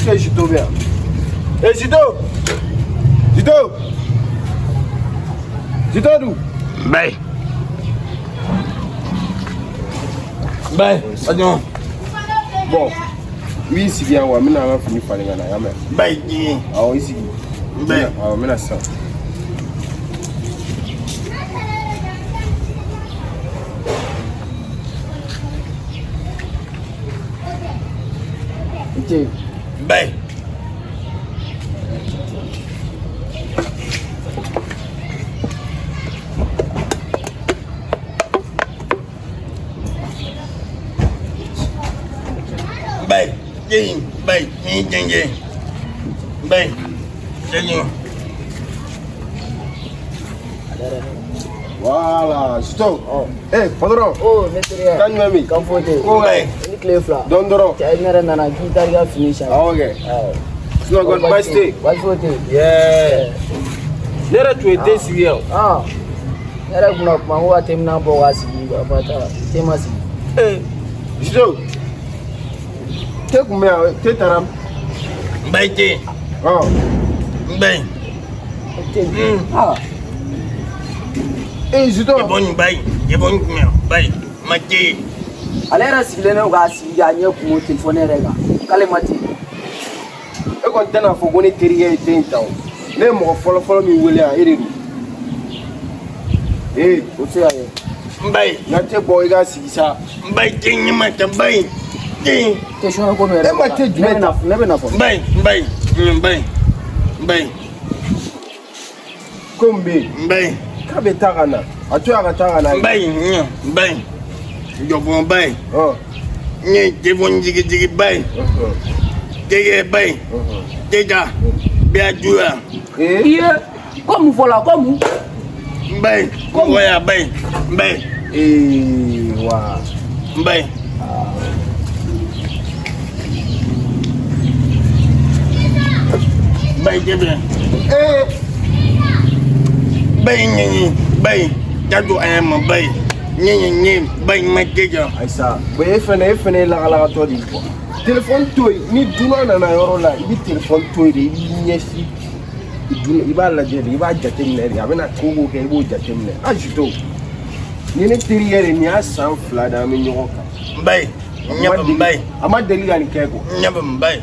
Que Zito bɛ yan? Eh Zito! Zito! Zito dun? Bayi. Bayi, adon. Bon, i b'i sigi yan wa n bɛna an ka fini falen ka na, y'a mɛn? Bayi, jigin. Awɔ, i sigi. Bayi. Awɔ, n bɛna sisan. I ce. Bayi. Bayi, jigin, bayi, ni jɛnjɛn. Bayi, jɛnjɛn. Voilà, Zito. Eh, patron. Oh, ne terikɛ. Kan jumɛn bɛ yen? Kan foyi tɛ yen. Ko ka ɲi. Ni tile fila. Dɔɔni dɔrɔn. Cɛ, ne yɛrɛ nana k'i taara i ka fini san. Awɔ kɛ. Awɔ. Sinon kɔni baasi tɛ yen. Baasi foyi tɛ yen. Yeah. Ne yɛrɛ tun ye te sigi yan. Ah. Ne yɛrɛ kun na kuma ko ka te minan bɔ k'a sigi ka fa ta te ma sigi. Eh, Zito. Te kun bɛ yan, te taara. Bayi tɛ yen. Ɔ. Bayi. Te. Ah. Eh, Zito. Jɛbɔ ni bayi, jɛbɔ ni jumɛn? Bayi, ma tɛ yen. Ale yɛrɛ sigilen don k'a sigi k'a ɲɛ kumu telefɔni yɛrɛ kan k'ale ma te. E kɔni tɛna fɔ ko ne terikɛ ye te in ta o. Ne ye mɔgɔ fɔlɔ fɔlɔ min wele yan, e de don. Ee, O tɛ se ka kɛ. Bayi, n ka te bɔ i ka sigi sa. bayi tɛ ɲɛ ma ta bayi. Tɛ yen. Question ko min yɛrɛ. E ma te jumɛn ta? Ne bɛ na fɔ. Bayi, bayi, bayi, bayi, Ko min bɛ yen, bayi. k'a bɛ taa ka na. A to yen a ka taa ka na. Bayi, ɲɛ, bayi. Jɔbɔn bayi. Ɔ. N ye jɛbɔ jigijigi bayi. Jɛgɛ bayi. Jɛja. Bɛɛ juya. Ee. I ye ko mun fɔ la ko mun? Bayi. Mɔgɔya bayi. Bayi. Ee, wa. Bayi. Bayi jɛbɛ. Ee. Bayi ɲɛɲɛ. Bayi. Jado a yɛrɛ ma bayi. Ɲɛɲɛ ɲɛ bayi ma jɛja. Ayisa, bon e fɛnɛ ye lakalakatɔ de ye quoi. Telefɔni to yen, ni dunan nana yɔrɔ la, i bɛ telefɔni to yen de, i b'i ɲɛsin dunan, i b'a lajɛ de, i b'a jateminɛ de, a bɛna ko o ko kɛ, i b'o jateminɛ. A Zito, ni ne terikɛ de, nin y'a san 2 de an bɛ ɲɔgɔn kan. Bayi. Ɲɛ bayi. A ma deli ka nin kɛ quoi. Ɲɛ bayi.